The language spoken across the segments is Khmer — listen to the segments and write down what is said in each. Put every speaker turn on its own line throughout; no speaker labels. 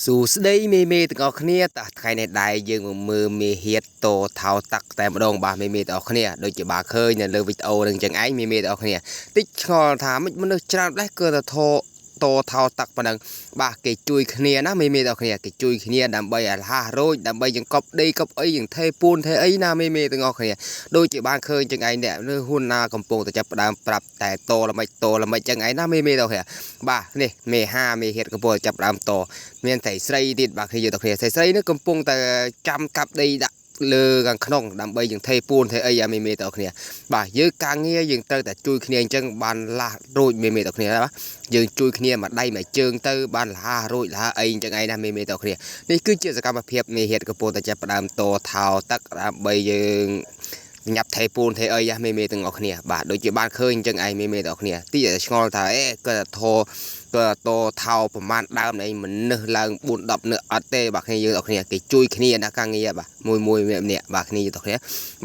សួស្តីមេមេទាំងអស់គ្នាតោះថ្ងៃនេះដែរយើងមកមើលមេហៀតតថោទឹកតែម្ដងបាទមេមេទាំងអស់គ្នាដូចជាបាទឃើញនៅលើវីដេអូនឹងចឹងឯងមេមេទាំងអស់គ្នាតិចឆ្ងល់ថាមិនមនុស្សច្រើនដែរគឺតែថោតថោទឹកប៉ុណ្ណឹងបាទគេជួយគ្នាណាមេមេទាំងអស់គ្នាគេជួយគ្នាដើម្បីឲ្យលះរួចដើម្បីយើងកប់ដីកប់អីយើងថេពូនថេអីណាមេមេទាំងអស់គ្នាដូចជាបានឃើញចឹងឯងនេះហ៊ុនណាកំពុងតែចាប់ផ្ដើមប្រាប់តែតល្មិចតល្មិចចឹងឯងណាមេមេទាំងអស់គ្នាបាទនេះមេហាមេហៀតកំពុងតែចាប់ផ្ដើមត មានស្រីស្រីទៀតបាទគ្នាយើងទាំងគ្នាស្រីស្រីនេះកំពុងតែចាំកាប់ដីដាក់លើខាងក្នុងដើម្បីយើងថេពូនថេអីអាមេមេទាំងគ្នាបាទយើងការងារយើងត្រូវតែជួយគ្នាអញ្ចឹងបានលាស់រួចមេមេទាំងគ្នាបាទយើងជួយគ្នាមួយដៃមួយជើងទៅបានលាស់រួចលាស់អីអញ្ចឹងឯណាមេមេទាំងគ្នានេះគឺជាសកម្មភាពមេហេតុកំពុងតែចាប់ផ្ដើមតថោទឹកដើម្បីយើងញ៉ាប់ថេពូនថេអីណាមេមេទាំងអស់គ្នាបាទដូចជាបានឃើញអញ្ចឹងឯងមេមេទាំងអស់គ្នាទីតែឆ្ងល់ថាអេគាត់ធោ ក៏តថោប្រមាណដើមនេះមនុស្សឡើង4 10នាក់អត់ទេបាទគ្នាយើងអរគ្នាគេជួយគ្នាណាការងារបាទមួយមួយម្នាក់ម្នាក់បាទគ្នាយើងអរគ្នា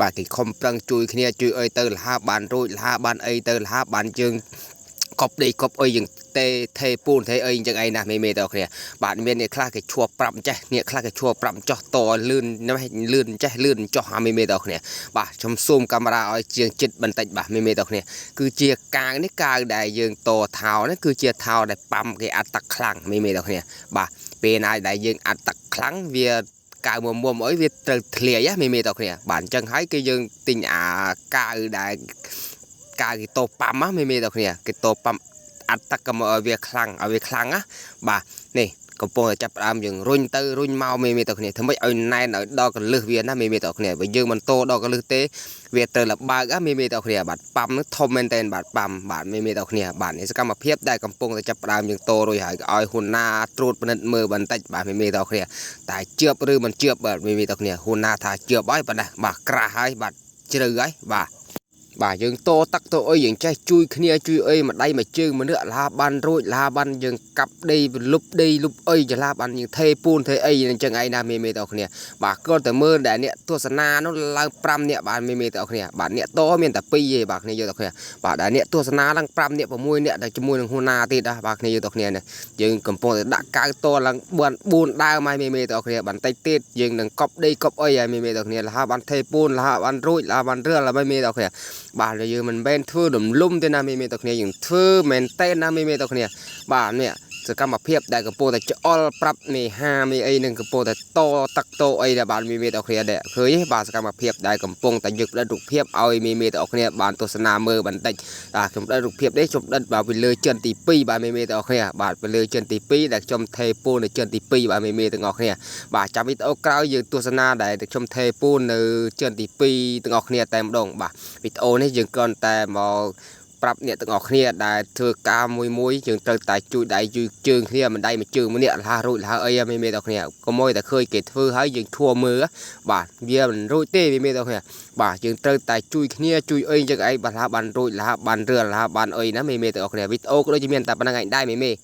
បាទគេខំប្រឹងជួយគ្នាជួយអីទៅលះបានរួចលះបានអីទៅលះបានជើងកប់ដីកប់អីយើងទេថេពូនថេអីអញ្ចឹងឯណាមេមេតគ្នាបាទមានអ្នកខ្លះគេឈួរប្រាប់ចេះអ្នកខ្លះគេឈួរប្រាប់ចោះតលឿនលឿនចេះលឿនចោះអាមេមេតគ្នាបាទខ្ញុំស៊ូមកាមេរ៉ាឲ្យជាងចិត្តបន្តិចបាទមេមេតគ្នា គឺជាកាវនេះកាវដែលយើងតថោនេះគឺជាថោដែលប៉ាំគេអាត់ទឹកខ្លាំងមេមេដល់គ្នាបាទពេលណាដែលយើងអាត់ទឹកខ្លាំងវាកាវមុំមុំអីវាត្រូវធ្លាយណាមេមេដល់គ្នាបាទអញ្ចឹងហើយគឺយើងទិញអាកាវដែលកាវគេតប៉ាំណាមេមេដល់គ្នាគេតប៉ាំអាត់ទឹកក៏មកឲ្យវាខ្លាំងឲ្យវាខ្លាំងណាបាទនេះកំពុងតែចាប់ផ្ដើមយើងរុញទៅរុញមកមេមេដល់គ្នាធ្វើម៉េចឲ្យណែនឲ្យដល់កលឹះវាណាមេមេដល់គ្នាបើយើងមិនតដល់កលឹះទេ វាត្រូវលបើកមេមេតគ្នាបាទប៉ាំនឹងធំមែនតើបាទប៉ាំបាទមេមេតគ្នាបាទនេះសកម្មភាពដែលកំពុងតែចាប់ផ្ដើមយើងតរួចហើយក៏ឲ្យហ៊ុនណាត្រួតពិនិត្យមើលបន្តិចបាទមេមេតគ្នាតែជឿបឬមិនជឿបបាទមេមេតគ្នាហ៊ុនណាថាជឿបហើយប៉ុណ្ណេះបាទក្រាស់ហើយបាទជ្រៅហើយបាទបាទយើងតទឹកតអីយើងចេះជួយគ្នាជួយអីមួយដៃមួយជើងមួយនាក់លះបានរួចលះបានយើងកាប់ដីលុបដីលុបអីចលាបានយើងថេពូនថេអីអញ្ចឹងឯណាមេមេតគ្នា បាទគាត់តែមើលដែលអ្នកទស្សនានោះឡើង5នាក់បាទមេមេទាំងអស់គ្នាបាទអ្នកតមានតែ2ទេបាទគ្នាយើងទាំងគ្នាបាទដែលអ្នកទស្សនាឡើង5នាក់6នាក់ដែលជាមួយនឹងហ៊ូណាទៀតណាបាទគ្នាយើងទាំងគ្នានេះយើងកំពុងតែដាក់កៅតឡើង4 4ដើមហើយមេមេទាំងអស់គ្នាបន្តិចទៀតយើងនឹងកប់ដីកប់អីហើយមេមេទាំងគ្នាលះបានថេពូនលះបានរួចលះបានរឿលហើយមេមេទាំងគ្នាបាទយើងមិនមែនធ្វើរំលំទេណាមេមេទាំងគ្នាយើងធ្វើមែនទេណាមេមេទាំងគ្នាបាទនេះសកម្មភាពដែលកំពុងតែច្អល់ប្រាប់មេហាមេអីនឹងកំពុងតែតទឹកតអីដែលបានមេមេទាំងគ្នាដែរឃើញទេបាទសកម្មភាពដែលកំពុងតែយកផ្ដិតរូបភាពឲ្យមេមេទាំងគ្នាបានទស្សនាមើលបន្តិចបាទខ្ញុំផ្ដិតរូបភាពនេះខ្ញុំផ្ដិតបាទពីលើចិនទី2បាទមេមេទាំងគ្នាបាទពីលើចិនទី2ដែលខ្ញុំថេពូននៅចិនទី2បាទមេមេទាំងអស់គ្នាបាទចាំវីដេអូក្រោយយើងទស្សនាដែលខ្ញុំថេពូននៅចិនទី2ទាំងអស់គ្នាតែម្ដងបាទវីដេអូនេះយើងគ្រាន់តែមកប្រាប់អ្នកទាំងអស់គ្នាដែលធ្វើការមួយមួយយើងត្រូវតែជួយដៃជួយជើងគ្នាមិនដៃមួយជើងម្នាក់លះរួចលះអីមេមេទាំងគ្នាកុំឲ្យតែឃើញគេធ្វើហើយយើងឈួរមើលបាទវាមិនរួចទេមេមេទាំងគ្នាបាទយើងត្រូវតែជួយគ្នាជួយអីចឹងឯងបាទលះបានរួចលះបានរឿលះបានអីណាមេមេទាំងអស់គ្នាវីដេអូក៏ដូចជាមានតែប៉ុណ្្នឹងឯងដែរមេមេ។